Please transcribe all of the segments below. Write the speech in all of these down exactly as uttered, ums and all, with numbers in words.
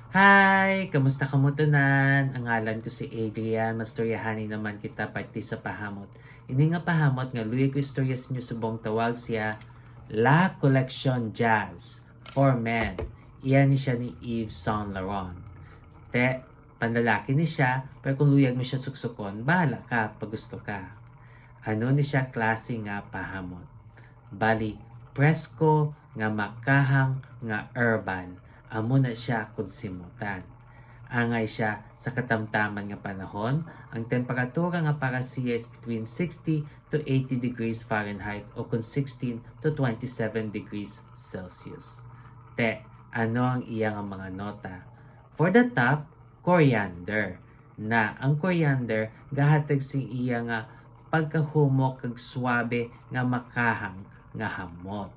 Hi! Kamusta kamo tanan? Ang ngalan ko si Adrian. Mastoryahanay naman kita parte sa pahamot. Ini nga pahamot nga luyag ko istorya sa inyo subong tawag siya La Collection Jazz for Men. Iya ni siya ni Yves Saint Laurent. Te, panlalaki ni siya, pero kung luyag mo siya suksukon, bahala ka pag gusto ka. Ano ni siya klase nga pahamot? Bali, presko nga makahang nga herbal, amo na siya kun simutan. Angay siya sa katamtaman nga panahon, ang temperatura nga para siya is between sixty to eighty degrees Fahrenheit o kun sixteen to twenty-seven degrees Celsius. Te, ano ang iya nga mga nota? For the top, coriander. Na ang coriander gahatag sing iya nga pagkahumok kag swabe nga makahang nga hamot.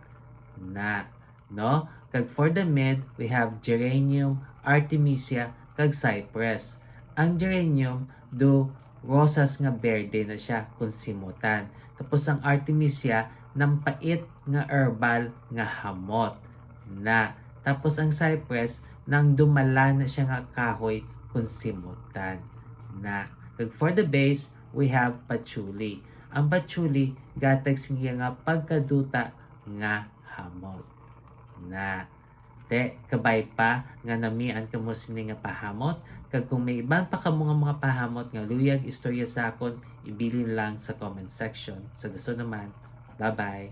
Na, no? Kag for the mid, we have geranium, artemisia, kag cypress. Ang geranium, do rosas nga berde na siya kung simutan. Tapos ang artemisia, nang pait nga herbal nga hamot. Na. Tapos ang cypress, nang dumala na siya nga kahoy kung simutan. Na. Kag for the base, we have patchouli. Ang patchouli, gatag sing iya nga pagkaduta nga hamot. Na. Te, kabay pa nga namian kamo sini nga pahamot, kag kung may iban pa kamo nga mga pahamot nga luyag istorya sa akon, ibilin lang sa comment section. Sa dason naman, bye-bye!